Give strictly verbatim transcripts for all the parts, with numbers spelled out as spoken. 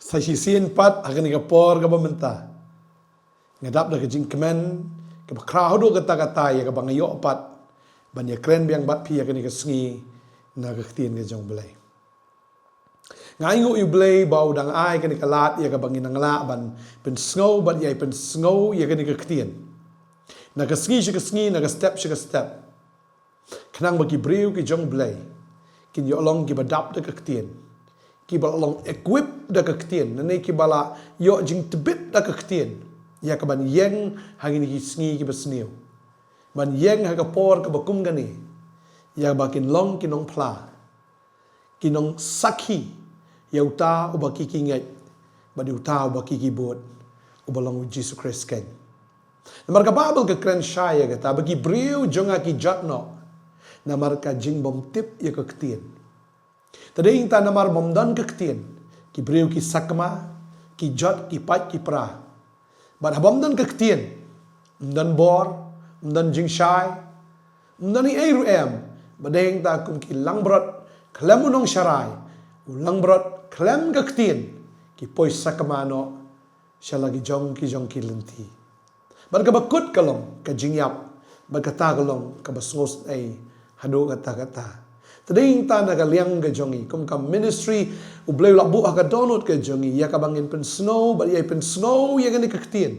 Sa shisien pat ha kane ka por kaba mynta, nga dap da ka jingkmen kaba khraw haduh katta katta ïa kaba nga ïoh pat ban ïakren biang bad phi ha kane ka sngi na ka ktien ka jong U Blei. Nga ainguh ïa U Blei ba u dang ai kane ka lad ïa kaba ngin nang lah ban pynsngew bad ïai pynsngew ïa kane ka ktien na ka sngi sha ka sngi, na ka step sha ka step. Khnang ba ki briew ki jong U Blei kin ïoh long kiba dap da ka ktien, kiba long equip da ka ktien, lane kiba la ïoh jingtbit da ka ktien ïa kaban ïeng ha kine ki sngi kiba sniew, ban ïeng ha ka por kaba kum kane, ïa ba kin long ki nongphla, ki nongsakhi ïa uta uba ki ki ngeit bad ïa uta uba ki ki bud, uba long U Jisu Khrist keiñ. Namar ka Baibl ka kren shai ïa kata ba ki briew jong nga ki jot noh namar ka jingbymtip ïa ka ktien. Te dei nangta namar bym don ka ktien, ki briew ki sakma, ki jot, ki pait, ki pra. Bad haba ym don ka ktien, ym don bor, ym don jingshai, ym don ei ei ruh em. Bad dei nangta kum ki langbrot khlem u nongsharai, u langbrot khlem ka ktien, ki poi sakma noh sha la ki jong ki jong ki lynti. Bad kaba kut ka long ka jingïap, bad kata ka long kaba sngewsynei haduh katta katta. Te dei nangta na ka liang ka jong ngi kum ka ministry U Blei u la buh ha ka dohnud ka jong ngi ïa kaba ngin pynsngew bad ïai pynsngew ïa kane ka ktien,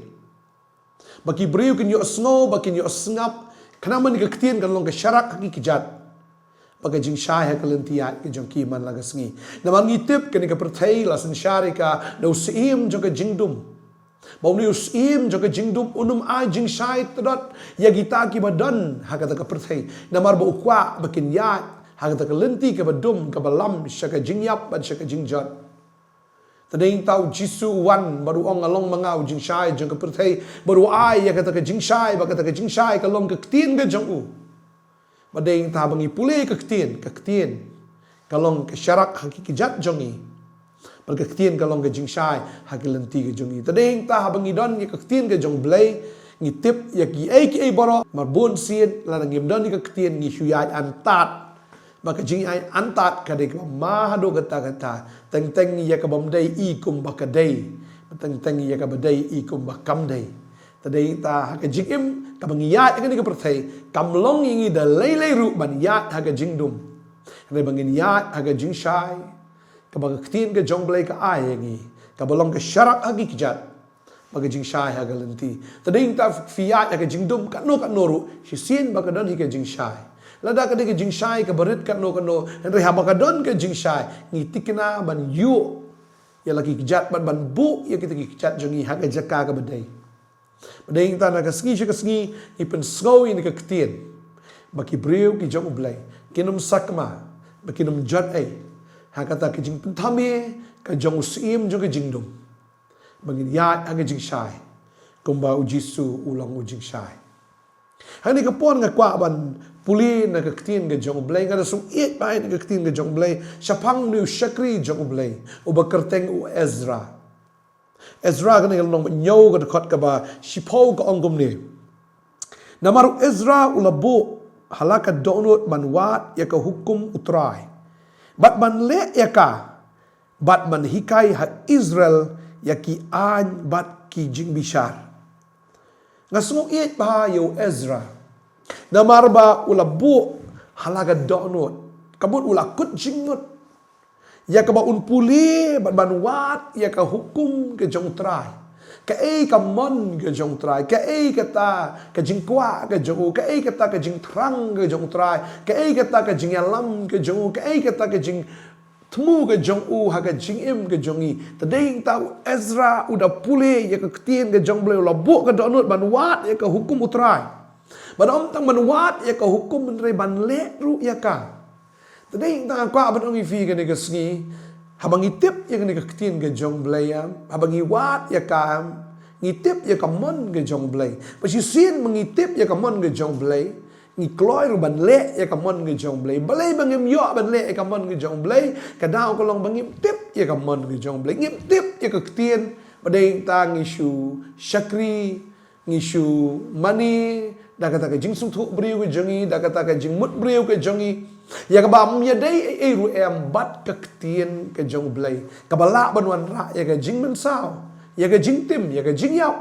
ba ki briew kin ïohsngew, ba kin ïohsngap, khnang ba kane ka ktien kan long ka sharak ha ki kjat bad ka jingshai ha ka lynti ïaid ka jong ki man la ka sngi. Namar ngi tip kane ka pyrthei la synshar ïa ka da u syiem jong ka jingdum. Ba une u syiem jong ka jingdum un ym ai jingshai tdot ïa kita kiba don ha kata ka pyrthei, namar ba u kwah ba kin ïaid ha kata ka lynti kaba dum, kaba lam sha ka jingïap bad sha ka jingjot. Te dei nangta U Jisu u wan bad u ong, nga long ma nga u jingshai jong ka pyrthei, bad u ai ïa kata ka jingshai, bad kata ka jingshai ka long ka ktien ka jong u. Bad dei nangta ba ngi pule ka ktien, ka ktien ka long ka sharak ha ki kjat jong ngi, bad ka ktien ka long ka jingshai ha ki lynti ka jong ngi. Te dei nangta haba ngi don ïa ka ktien ka jong U Blei, ngi tip ïa kiei kiei baroh. Mar bun sien lada ngim don ïa ka ktien ngi shu ïaid antad. Ba ka jingïaid antad ka dei kaba ma haduh katta katta. Teng teng ïa kaba ym dei i kumba ka dei, teng teng ïa kaba dei i kumba kam dei. Te dei nangta ha ka jingim kaba ngi ïaid ha kane ka pyrthei, kam long ïa ngi da lei lei ruh ban ïaid ha ka jingdum. Hynrei ba ngin ïaid ha ka jingshai kaba ka ktien ka jong U Blei ka ai ïa ngi, kaba long ka sharak ha ki kjat bad ka jingshai ha ka lynti. Te dei nangta phi ïaid ha ka jingdum katno katno ruh, shisien ba ka don hi ka jingshai. Lada ka dei ka jingshai kaba rit katno katno, hynrei haba ka don ka jingshai, ngi thikna ban ïuh ïa la ki kjat bad ban buh ïa kita ki kjat jong ngi ha ka jaka kaba dei. Bad dei nangta na ka sngi sha ka sngi ngi pynsngew ïa kane ka ktien, ba ki briew ki jong U Blei kin ym sakma, ba kin ym jot ei ha kata ka jingpynthame ka jong u syiem jong ka jingdum. Ba ngin ïaid ha ka jingshai kumba U Jisu u long u jingshai. Ha kane ka por nga kwah ban pule na ka ktien ka jong U Blei, nga da sngewthuh ba ha kane ka ktien ka jong U Blei shaphang une u shakri jong U Blei uba kyrteng u Ezra. Ezra kane ka lynnong ba hynñiew ka dkhot kaba shiphew ka ong kumne. Namar u Ezra u la buh ha la ka dohnud ban wad ïa ka hukum U Trai, bad ban leh ïa ka, bad ban hikai ha Israel ïa ki aiñ bad ki jingbishar. Nga sngewthuh ba ïa u Ezra, namar ba u la buh ha la ka dohnud, ka mut u la kut jingmut ïa kaba un pule bad ban wad ïa ka hukum ka jong U Trai. Kaei ka mon ka jong U Trai, kaei kata ka jingkwah ka jong u, kaei kata ka jingthrang ka jong U Trai, kaei kata ka jingïalam ka jong u, kaei kata ka jingthmu ka jong u ha ka jingim ka jong ngi. Te dei nangta u Ezra u da pule ïa ka ktien ka jong U Blei, u la buh ka dohnud ban wad ïa ka hukum U Trai. Bad ym tang ban wad ïa ka hukum hynrei ban leh ruh ïa ka. Te dei nangta nga kwah ban ong ïa phi kane ka sngi, haba ngi tip ïa kane ka ktien ka jong U Blei, em, haba ngi wad ïa ka, em, ngi tip ïa ka mon ka jong U Blei. Ba shisien ba ngi tip ïa ka mon ka jong U Blei, ngi kloi ruh ban leh ïa ka mon ka jong U Blei. Balei ba ngim ïoh ban leh ïa ka mon ka jong U Blei? Ka daw ka long ba ngim tip ïa ka mon ka jong U Blei, ngim tip ïa ka ktien. Bad dei nangta ngi shu shakri, ngi shu mane da kata ka jingsngewthuh briew ka jong ngi, da kata ka jingmut briew ka jong ngi. Ïa kaba ym ïadei ei ei ruh em bad ka ktien ka jong U Blei, kaba lah ban wanrah ïa ka jingmynsaw, ïa ka jingtim, ïa ka jingïap.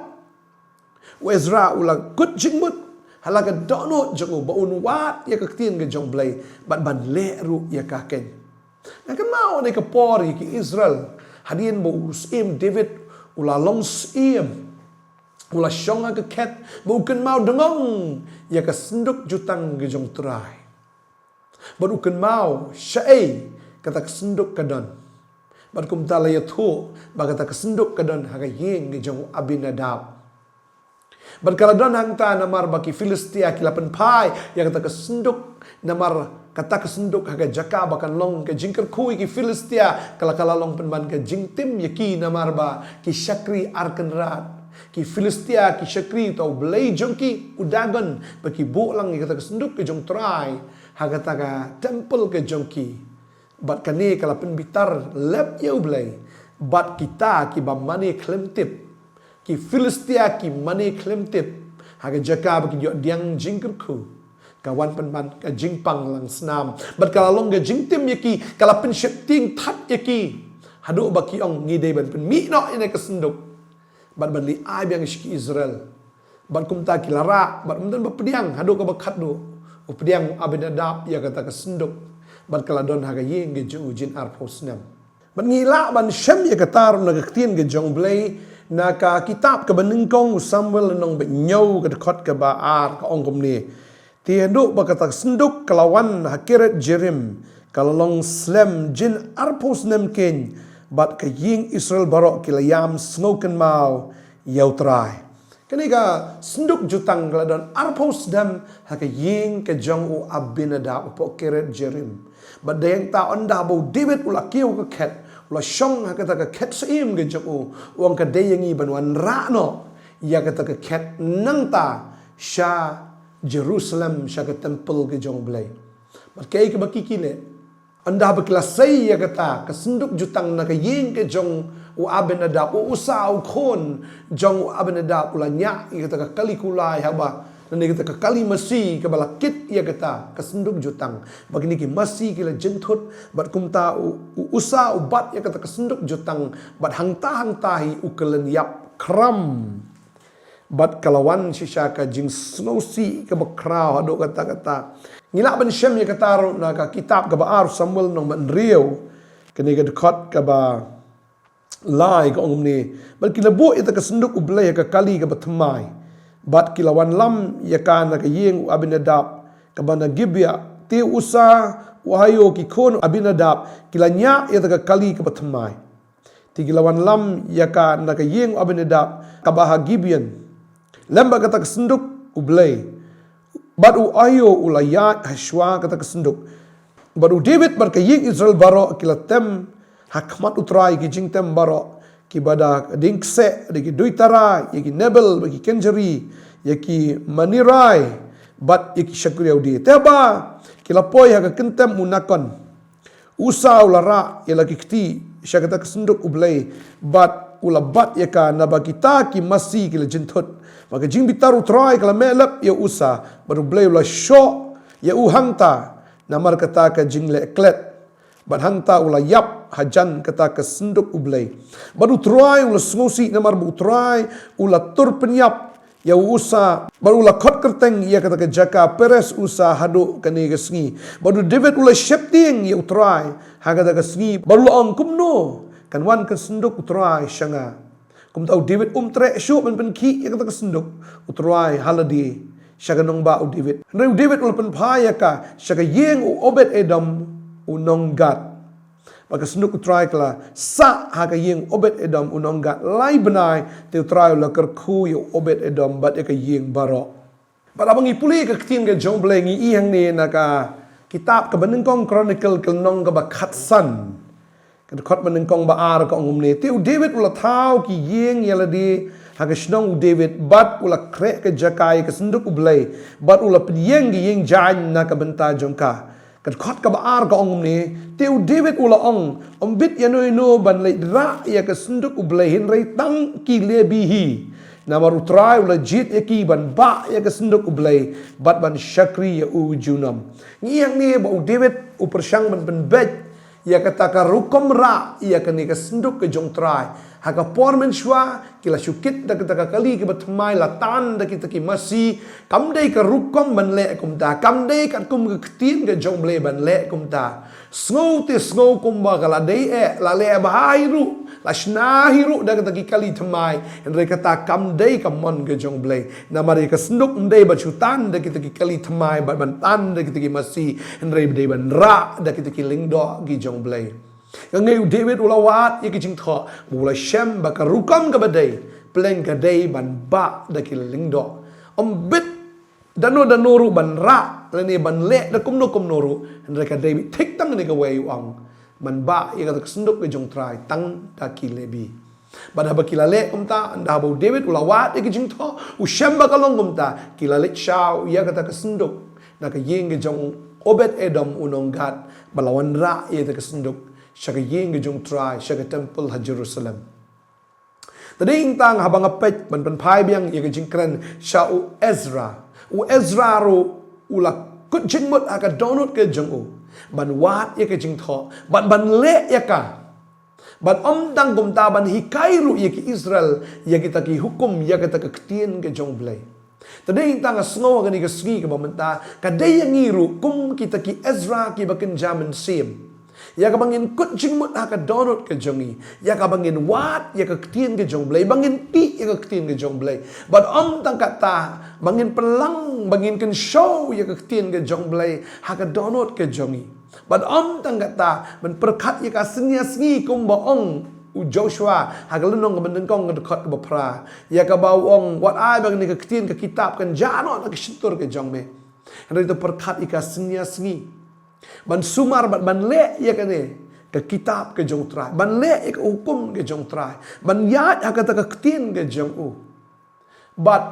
U Ezra u la kut jingmut ha la ka dohnud jong u ba un wad ïa ka ktien ka jong U Blei bad ban leh ruh ïa ka keiñ. Nga kynmaw ha kane ka por ïa ki Israel, hadien ba u Syiem David u la long syiem, u la shong ha ka khet ba u kynmaw dngong ïa ka synduk jutang ka jong U Trai. Bad u kynmaw shaei kata ka synduk ka don. Bad kumta la ïathuh ba kata ka synduk ka don ha ka ïing ka jong u Abinadab. Bad ka la don hangta namar ba ki Philistia ki la pynphai ïa kata ka synduk, namar kata ka synduk ha ka jaka ba kan long ka jingkyrkhu ïa ki Philistia ka la, ka la long pynban ka jingtim ïa ki, namar ba ki shakri ar kynrad. Ki Philistia ki shakri uta u blei jong ki u Dagon, ba ki buh lang ïa kata ka synduk ka jong U Trai ha kata ka temple ka jong ki. Bad kane ka la pynbitar lep ïa U Blei. Bad kita kiba mane khlem tip, ki Philistia ki mane khlem tip, ha ka jaka ba ki ïoh pdiang jingkyrkhu, ka wan pynban ka jingpang lang snam. Bad ka la long ka jingtim ïa ki, ka la pynsheptieng thait ïa ki, haduh ba ki ong, ngi dei ban pynmih noh ïa kane ka synduk bad ban leit ai biang sha ki Israel. Bad kumta ki la rah, bad ym don ba pdiang haduh kaba khatduh. U pdiang u Abinadab ïa kata ka synduk, bad ka la don ha ka ïing ka jong u jin arphew snem. Bad ngi lah ban shem ïa kata ruh na ka ktien ka jong U Blei, na ka kitab kaba nyngkong u Samuel lynnong ba hynñiew, ka dkhot kaba ar, ka ong kumne: Te haduh ba kata ka synduk ka la wan ha Kiriath Jearim, ka la long slem jin arphew snem keiñ, bad ka ïing Israel baroh ki la ïam sngewkynmaw ïa U Trai. Kane ka synduk jutang ka la don arphew snem ha ka ïing ka jong u Abinadab hapoh Kiriath Jearim. Bad dei hangta ynda ba u David u la kiew ka khet, u la shong ha kata ka khet syiem ka jong u, u ong, ka dei ïa ngi ban wanrah noh ïa kata ka khet nangta sha Jerusalem, sha ka temple ka jong U Blei. Bad kaei kaba ki, ki leh, ynda ba ki la sei ïa kata ka synduk jutang na ka ïing ka jong u Abinadab, u Usa u khun jong u Abinadab u la ñiah ïa kata ka kali kulai haba, lane kata ka kali masi kaba la kit ïa kata ka synduk jutang. Bad kine ki masi ki la jynthut, bad kumta u, u Usa u bat ïa kata ka synduk jutang, bad hangta hangta hi u kyllon ïap khram. Bad ka la wan shisha ka jingsngewsih kaba khraw haduh katta katta. Ngi lah ban shem ïa kata ruh na ka kitab kaba ar Samuel lynnong ba hynriew, kane ka dkhot kaba lai, ka ong kumne: Bad ki la buh ïa kata ka synduk U Blei ha ka kali kaba thymmai, bad ki la wanlam ïa ka na ka ïing u Abinadab kaba na Gibea. Te u Usa, u Ahio, ki khun u Abinadab ki la ñiah ïa kata ka kali kaba thymmai. Te ki la wanlam ïa ka na ka ïing u Abinadab kaba ha Gibeon lem bad kata ka synduk U Blei. Bad u Ahio u la ïaid ha shuwa kata ka synduk. Bad u David bad ka ïing Israel baroh ki la tem ha khmat U Trai ïa ki jingtem baroh, kiba da ka dieng kseh, da ki duitara, ïa ki nebel, bad ki kenjari, ïa ki manirai, bad ïa ki shakri ïa U Blei. Te haba ki la poi ha ka kyntem u Nakon, u Usa u la rah ïa la ki kti sha kata ka synduk U Blei, bad u la bat ïa ka, naba kita ki masi ki la jynthut. Bad ka jingbitar U Trai ka la meh lep ïa u Usa, bad U Blei u la shoh ïa u hangta namar kata ka jingleh klet. Bad hangta u la ïap hajan kata ka synduk U Blei. Bad U Trai u la sngewsih namar ba U Trai u la tur pynïap ïa u Usa, bad u la khot kyrteng ïa kata ka jaka Peres Usa haduh kane ka sngi. Bad u David u la sheptieng ïa U Trai ha kata ka sngi, bad u la ong, kumno kan wan ka synduk U Trai sha nga? Kumta u David um treh shuh ban pynkhih ïa kata ka synduk U Trai ha lade sha ka nongbah u David. Hynrei u David u la pynphai ïa ka sha ka ïing u Obed Edom u nong Gat. Bad ka synduk U Trai ka la sah ha ka ïing Obed Edom u nong Gat lai bnai, te U Trai u la kyrkhu ïa u Obed Edom bad ïa ka ïing baroh. Bad haba ngi pule ka ktien ka jong U Blei ngi i hangne na ka kitab kaba nyngkong Chronicle ka lynnong kaba khatsan, ka dkhot ba nyngkong ba ar, ka ong kumne: Te u David u la thaw ki ïing ïa lade ha ka shnong u David, bad u la khreh ka jaka ïa ka synduk U Blei, bad u la pynïeng ki ïing jaiñ na ka bynta jong ka. Ka dkhot kaba ar ka ong kumne: Te u David u la ong, ym bit ïano ïano ban leit rah ïa ka synduk U Blei, hynrei tang ki Lebi hi. Namar U Trai u la jied ïa ki ban bah ïa ka synduk U Blei bad ban shakri ïa u junom. Ngi ïohi hangne ba u David u pyrshang ban pynbeit ïa kata ka rukom rah ïa kane ka synduk ka jong U Trai. Ha ka por mynshuwa ki la shu kit da kata ka kali kaba thymmai, la tan da kita ki masi. Kam dei ka rukom ban leh kumta, kam dei katkum ka ktien ka jong U Blei ban leh kumta. Sngew te sngew kumba ka la dei eh, la leh bha hi ruh, la shna hi ruh da kata ki kali thymmai, hynrei kata kam dei ka mon ka jong U Blei. Namar ïa ka synduk ym dei ban shu tan da kita ki kali thymmai bad ban tan da kita ki masi, hynrei dei ban rah da kita ki lyngdoh ki jong U Blei. Nga ngeit u David u la wad ïa ki jingthoh, u la shem ba ka rukom kaba dei, pleng ka dei ban bah da ki lyngdoh. Ym bit dano dano ruh ban rah lane ban leh da kumno kumno ruh, hynrei ka David thik tang ne kawei u ong, ban bah ïa kata ka synduk ka jong U Trai tang da ki Lebi. Bad haba ki la leh kumta, ynda haba u David u la wad ïa ki jingthoh, u shem ba ka long kumta, ki la leit shaw ïa kata ka synduk na ka ïing ka jong Obed Edom u nong Gat, ba la wanrah ïa kata ka synduk sha ka ïing ka jong U Trai, sha ka temple ha Jerusalem. Te dei tang haba nga peit ban pynphai biang ïa ka jingkren sha u Ezra. U Ezra ruh u la kut jingmut ha ka dohnud ka jong u ban wad ïa ka jingthoh, ban, ban leh ïa ka. Ban ym tang kumta, ban hikai ruh ïa ki Israel ïa kita ki hukum, ïa kata ka ktien ka jong U Blei. Te dei tang nga sngew ha kane ka sngi kaba mynta, ka dei ïa ngi ruh kum kita ki Ezra kiba kynja mynsiem, ïa kaba ngin kut jingmut ha ka dohnud ka jong ngi, ïa kaba ngin wad ïa ka ktien ka jong U Blei, ba ngin tih ïa ka ktien ka jong U Blei. Bad ym tang kata, ba ngin pynlang, ba ngin kynshew ïa ka ktien ka jong U Blei ha ka dohnud ka jong ngi. Bad ym tang kata, ban pyrkhat ïa ka synñia sngi kumba ong u Joshua ha ka lynnong kaba nyngkong ka dkhot kaba phra, ïa kaba u ong, wat ai ba kane ka ktien ka kitab kan jah noh na ka shyntur ka jong me, hynrei to pyrkhat ïa ka synñia sngi. Ban sumar bad ban leh ïa kane ka kitab ka jong U Trai, ban leh ïa ka hukum ka jong U Trai, ban ïaid ha kata ka ktien ka jong u. Bad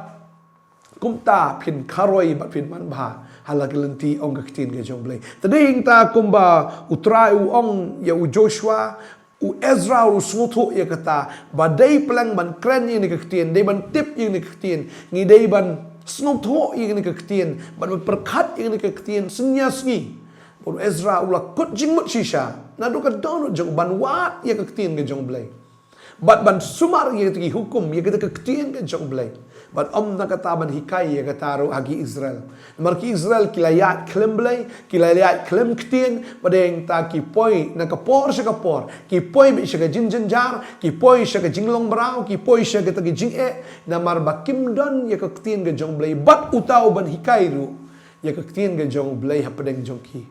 kumta phin kharoi bad phin manbha ha la ki lynti, ong ka ktien ka jong U Blei. Te dei tang kumba U Trai u ong ïa u Joshua, u Ezra u sngewthuh ïa kata, ba dei pleng ban kren ïa kane ka ktien, dei ban tip ïa kane ka ktien, ngi dei ban sngewthuh ïa kane ka ktien, ban, ban pyrkhat ïa kane ka ktien synñia sngi. Bad u Ezra u la kut jingmut shisha naduh ka dohnud jong u ban wad ïa ka ktien ka jong U Blei, bad ban sumar ïa kita ki hukum, ïa kita ki ktien ka jong U Blei. Bad ym tang kata, ban hikai ïa kata ruh ha ki Israel. Namar ki Israel ki la ïaid khlem Blei, ki la ïaid khlem ktien, bad dei tang ki poi na ka por sha ka por, ki poi beit sha ka jingjynjar, ki poi sha ka jinglong mraw, ki poi sha kita ki jingeh, namar ba kim don ïa ka ktien ka jong U Blei bad uta uban hikai ruh ïa ka ktien ka jong U Blei hapdeng jong ki.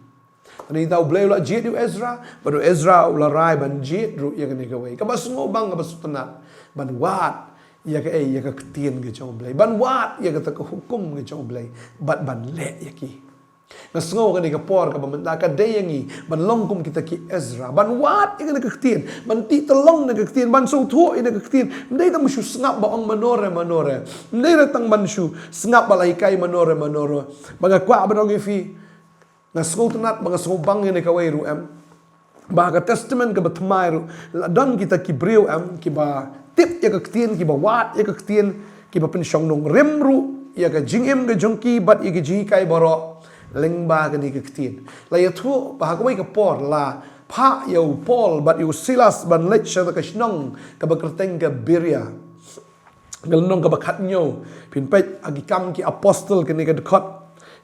Te dei tang U Blei u la jied ïa u Ezra, bad u Ezra u la rai ban jied ruh ïa kane kawei kaba sngewbang, kaba sngewtynnat, ban wad ïa ka, eh, ïa ka ktien ka jong U Blei, ban wad ïa kata ka hukum ka jong U Blei, bad ban leh ïa ki. Nga sngew ha kane ka por kaba mynta ka dei ïa ngi ban long kum kita ki Ezra, ban wad ïa kane ka ktien, ban tih tyllong na ka ktien, ban sngewthuh ïa kane ka ktien. Ym dei tang ban shu sngap ba ong mano re mano re, ym dei tang ban shu sngap ba la hikai mano re mano re. Ba nga kwah ban ong ïa phi, nga sngewtynnat, ba nga sngewbang ïa kane kawei ruh em, ba ha ka Testament kaba thymmai ruh la don kita ki briew em, kiba tip ïa ka ktien, kiba wad ïa ka ktien, kiba pynshong nongrim ruh ïa ka jingim ka jong ki bad ïa ka jinghikai baroh lyngba kane ka ktien. La ïathuh ba ha kawei ka por la phah ïa u Paul bad ïa u Silas ban leit sha ka shnong kaba kyrteng ka Beria. Ka lynnong kaba khathynñiew, phin peit ha Ki Kam ki Apostol kane ka dkhot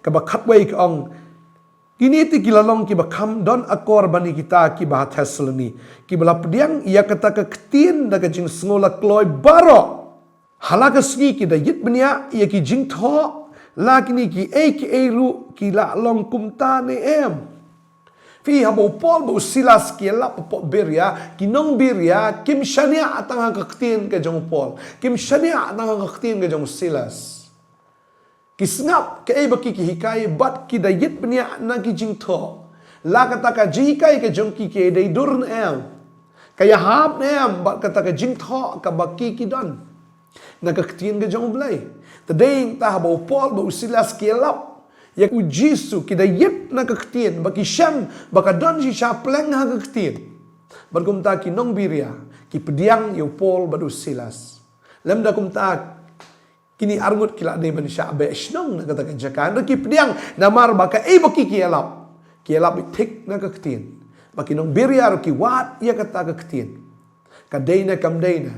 kaba khatwei, ka ong, kine te ki la long kiba kham don akor ban ïa kita kiba ha Thessaloni, kiba la pdiang ïa kata ka ktien da ka jingsngewla kloi baroh. Ha la ka sngi ki da ïit bniah ïa ki jingthoh, la kine kiei kiei ruh ki la long kumta ne em? Phi, haba u Paul bad u Silas ki ïalap hapoh Beria, ki nong Beria kim shaniah tang ha ka ktien ka jong u Paul, kim shaniah tang ha ka ktien ka jong u Silas. Ki sngap kaei ba ki, ki hikai bad ki da ïit bniah na ki jingthoh. La kata ka jinghikai ka jong ki, ki dei dur ne em, ka ïahap ne em bad kata ka jingthoh kaba ki, ki don na ka ktien ka jong u Blei? Te dei tang haba u Paul bad u Silas ki ïalap ïa u Jisu, ki da ïit na ka ktien, ba ki shem ba ka don shisha pleng ha ka ktien. Bad kumta ki nong Beria ki pdiang ïa u Paul bad u Silas. Lymda kumta Kine arngut ki la dei ban shah beh shnong na kata ka jaka. Hynrei ki pdiang namar ba kaei ba ki ki ïalap, ki ïalap beit thik na ka ktien. Ba ki nongbiria ruh ki wad ïa kata ka ktien. Ka dei ne kam dei ne,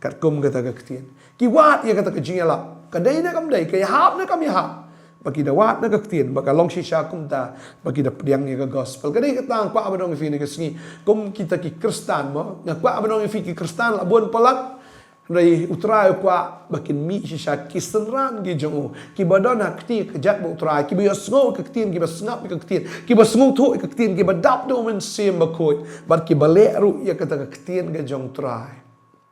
katkum kata ka ktien. Ki wad ïa kata ka jingïalap. Ka dei ne kam dei, ka ïahap ne kam ïahap. Ba ki da wad na ka ktien, ba ka long shisha kumta, ba ki da pdiang ïa ka gospel. Ka dei kata nga kwah ban ong ïa phi kane ka sngi. Kum kita ki Khristan mo, nga kwah ban ong ïa phi ki Khristan la bun palat. Hynrei U Trai u kwah ba kin mih shisha ki synran ki jong u, kiba don ha kti ka jait bad U Trai, kiba ïohsngew ka ktien, kiba sngap ka ktien, kiba sngewthuh ka ktien, kiba dap da U Mynsiem Bakhuid, bad kiba leh ruh ïa kata ka ktien ka jong U Trai.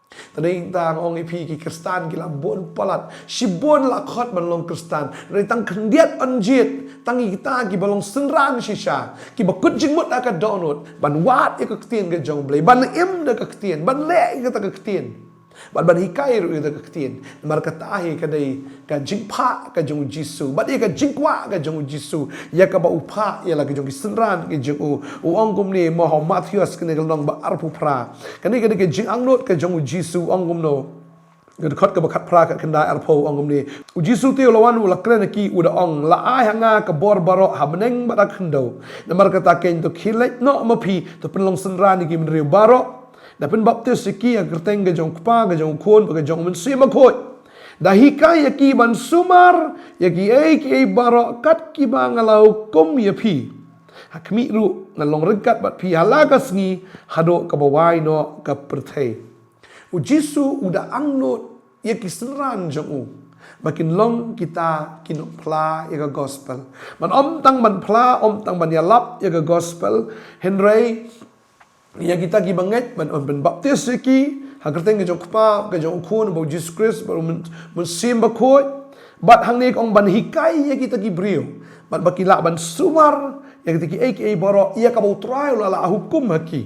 Te dei tang ong ïa phi ki Khristan ki la bun palat, shibun la khot ban long Khristan. Hynrei tang khyndiat yn jied, tang ïa kita kiba long synran shisha, kiba kut jingmut ha ka dohnud, ban wad ïa ka ktien ka jong U Blei, ban im da ka ktien, ban leh ïa kata ka ktien. Bad ban hikai ruh ïa kata ka ktien. Namar kata hi ka dei ka jingphah ka jong U Jisu. Bad ïa ka jingkwah ka jong U Jisu. Ïa kaba u phah ïa la ka jong ki synran ka jong u. U ong kumne mo ha u Mathaios kane ka lynnong ba arphew phra. Kane ka dei ka jingangnud ka jong U Jisu u ong kumno. Ka dkhot kaba khatphra khatkhyndai arphew u ong kumne. U Jisu te u la wan u la kren ha ki u da ong. La ai ha nga ka bor baroh ha bneng bad ha khyndew. Namar kata keiñ to khie leit noh ma phi to pynlong synran ïa ki bynriew baroh. Da pynbaptis ïa ki ha ka kyrteng ka jong U Kpa, ka jong U Khun, bad ka jong U Mynsiem Bakhuid. Da hikai ïa ki ban sumar ïa kiei kiei baroh kat kiba nga la hukum ïa phi. Ha khmih ruh ngan long ryngkat bad phi ha la ka sngi haduh kaba wai noh ka pyrthei. U Jisu u da angnud ïa ki synran jong u ba kin long kita ki nongphla ïa ka gospel. Ban ym tang ban phla, ym tang ban ïalap ïa ka gospel, hynrei ïa kita kiba ngeit ban, ban pynbaptis ïa ki ha ka kyrteng ka jong U Kpa, ka jong U Khun, bad U Jisu Khrist, bad U Myn-, Mynsiem Bakhuid. Bad hangne ka ong ban hikai ïa kita ki briew, bad ba ki lah ban sumar ïa kita kiei kiei baroh ïa kaba U Trai u la, la hukum ha ki.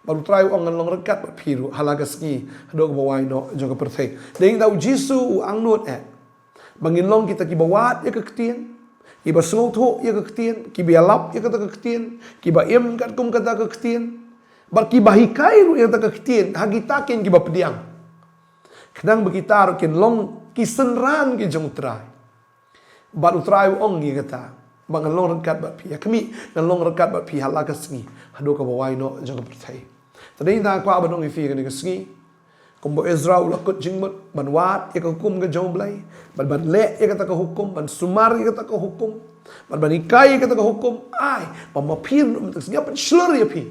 Bad U Trai u ong ngan long ryngkat bad phi ruh ha la ka sngi haduh kaba wai noh jong ka pyrthei. Dei tang U Jisu u angnud eh ba ngin long kita kiba wad ïa ka ktien, kiba sngewthuh ïa ka ktien, kiba ïalap ïa kata ka ktien, kiba im katkum kata ka ktien, bad kiba hikai ruh ïa kata ka ktien ha kita keiñ kiba pdiang. Khnang ba kita ruh kin long ki synran ki jong U Trai. Bad U Trai u ong ïa kata ba ngan long ryngkat bad phi. Ha khmih ngan long ryngkat bad phi ha la ka sngi haduh kaba wai noh jong ka pyrthei. Te dei tang nga kwah ban ong ïa phi kane ka sngi. Kumba u Ezra u la kut jingmut ban wad ïa ka hukum ka jong U Blei, ban, ban leh ïa kata ka hukum, ban sumar ïa kata ka hukum, ban, ban hikai ïa kata ka hukum. Ai ba ma phi ruh mynta ka sngi ïa pynshlur ïa phi.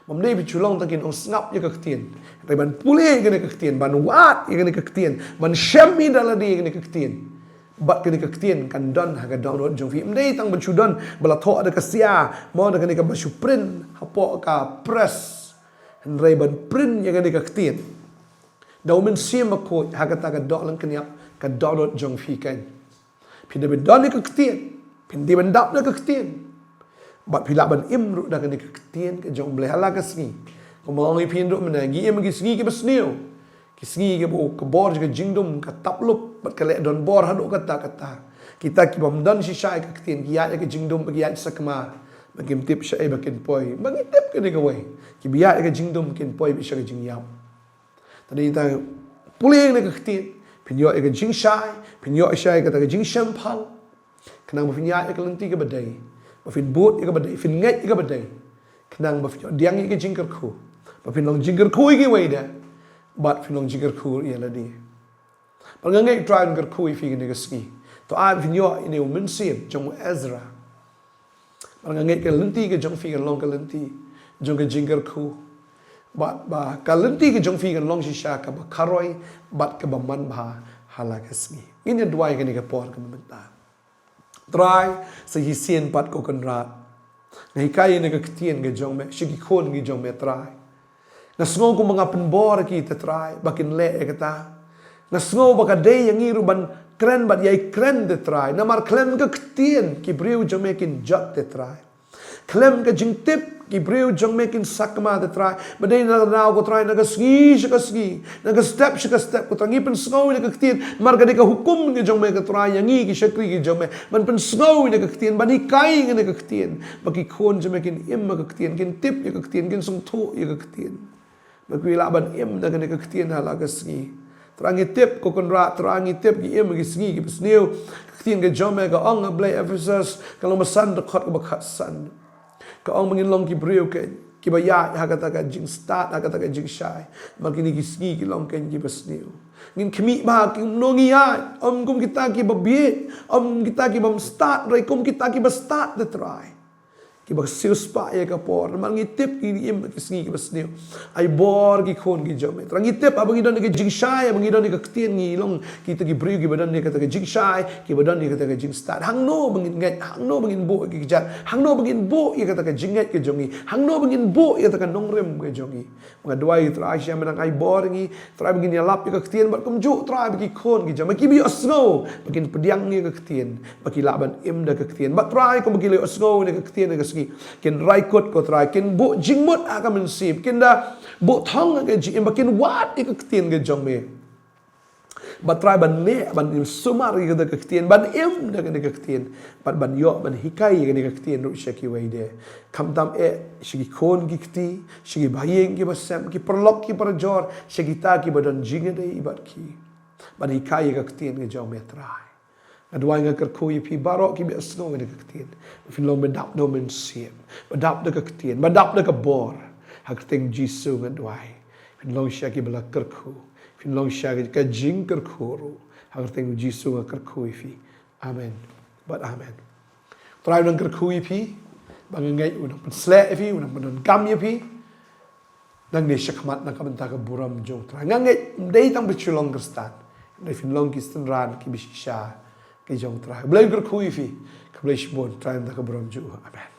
Bym dei phi shu long tang ki nongsngap ïa ka ktien, hynrei ban pule ïa kane ka ktien, ban wad ïa kane ka ktien, ban shem ïa da lade ïa kane ka ktien. Bad kane ka ktien kan don ha ka dohnud jong phi. Ym dei tang ban shu don ba la thoh da ka sia, mo, da kane kaba shu print hapoh ka press. Hynrei ban print ïa kane ka ktien da U Mynsiem Bakhuid ha kata ka doh lyngkniap, ka dohnud jong phi keiñ. Phi dei ban don ïa ka ktien, phi dei ban dap da ka ktien, bad phi lah ban im ruh da kane ka ktien ka jong U Blei ha la ka sngi. Kumba ong ïa phi ruh mynne, ngi im ha ki sngi kiba sniew, ki sngi kiba u, ka bor jong ka jingdum ka tap lup bad ka leh donbor haduh katta katta. Kita kibym don shisha ïa ka ktien ki ïaid ïa ka jingdum bad ki ïaid sakma, ba kim tip shaei ba kin poi. Ba ngi tip kane kawei, kiba ïaid ïa ka jingdum kin poi beit sha ka jingïap. Te dei tang pule ïa kane ka ktien, phin ïoh ïa ka jingshai, phin ïoh shai ïa kata ka jingshemphang. Khnang ba phin ïaid ïa ka lynti kaba dei, ba phin bud ïa kaba dei, phin ngeit ïa kaba dei. Khnang ba phin ïoh pdiang ïa ka jingkyrkhu, ba phin long jingkyrkhu ïa kiwei de, bad phin long jingkyrkhu ïa lade. Bad nga ngeit U Trai un kyrkhu ïa phi kane ka sngi. To ai ba phin ïoh ïa une u mynsiem jong u Ezra. Bad nga ngeit ka lynti ka jong phi kan long ka lynti jong ka jingkyrkhu. Bad ba ka lynti ka jong phi kan long shisha kaba kharoi bad kaba manbha ha la ka sngi. Ngin ïa duwai kane ka por kaba mynta. Trai, sa shisien pat ko Kynrad, nga hikai ïa kane ka ktien ka jong me sha ki khun ki jong me Trai. Nga sngew kumba nga pynbor ïa ki te Trai ba kin leh ïa kata. Nga sngew ba ka dei ïa ngi ruh ban kren bad ïai kren te Trai. Namar khlem ka ktien ki briew jong me kin jot te Trai. Khlem ka jingtip ki briew jong me kin sakma te Trai. Ba dei na ka daw ko Trai, na ka sngi sha ka sngi, na ka step sha ka step ko Trai, ngi pynsngew ïa ka ktien. Namar ka dei ka hukum ka jong me ko Trai ïa ngi ki shakri ki jong me ban pynsngew ïa ka ktien, ban hikai ïa ka ktien, ba ki khun jong me kin im ïa ka ktien, kin tip ïa ka ktien, kin sngewthuh ïa ka ktien. Ba ki lah ban im da kane ka ktien ha la ka sngi. Trai ngi tip ko Kynrad, Trai ngi tip ki im ki sngi ki basniew. Ka ktien ka jong me ka ong ha Blei Ephesus, ka lynnong ba san dkhot ka ba khatsan. Ka ong ba ngin long ki briew ki ba ïaid ha kata ka jingstad, ha kata ka jingshai. Namar kine ki sngi ki long ki basniew. Ngin khmih ba kumno ngi ïaid, ym kum kita ki ba bieit, ym kum kita ki bym stad, hynrei kum kita ki ba stad, Trai. Ki ba siewspah ïa ka por, namar ngi tip ki im ki sngi ki basniew. Ai bor ki khun ki jong me. Trai ngi tip haba ngi don ïa ka jingshai, haba ngi don ïa ka ktien ngi long kita ki briew ki ba don ïa kata ka jingshai, ki ba don ïa kata ka jingstad. Hangno ba ngin ngeit, hangno ba ngin buh ïa ki kjat, hangno ba ngin buh ïa kata ka jingngeit ka jong ngi, hangno ba ngin buh ïa kata ka nongrim ka jong ngi. Nga duwai Trai sha me nang ai bor ngi, Trai ba ngin ïalap ïa ka ktien bad kumjuh Trai ba ki khun ki jong me ki ba ïohsngew ba kin pdiang ïa ka ktien, ba ki lah ban im da ka ktien. Bad Trai kumba ki la ïohsngew ïa ka ktien ïa ka sngi, kin rai kut ko Trai, kin buh jingmut ha ka mynsiem, kin da buh thong ha ka jingim, ba kin wad ïa ka ktien ka jong me. Bad Trai ban neh, ban im sumar ïa ka ktien, ban im da ka ktien, bad ban ïoh ban hikai ïa ka ktien ruh sha kiwei de. Khamtam eh sha ki khun ki kti, sha ki bahaïing ki basem, ki paralok ki parajor, sha kita ki ba don jingïadei bad ki. Ban hikai ïa ka ktien ka jong me Trai. Nga duwai nga kyrkhu ïa phi baroh ki ba ïohsngew ïa ka ktien. Phin long ba dap da u Mynsiem, ba dap da ka ktien, ba dap da ka bor. Ha ka kyrteng Jisu nga duwai. Phin long shisha ki ba la kyrkhu. Phin long shisha ka jingkyrkhu ruh. Ha ka kyrteng Jisu nga kyrkhu ïa phi. Amen. Bad amen. Trai u nang kyrkhu ïa phi. Ba nga ngeit u nang pynsleh ïa phi, u nang pyndonkam ïa phi. Nangne shakhmat na ka bynta ka burom jong Trai. Nga ngeit ym dei tang ba shu long Khristan, hynrei phin long ki synran ki ba shisha ki jong Trai. Blei kyrkhu ïa phi. Khublei shibun, Trai na ka bynta ka burom jong u. Amen.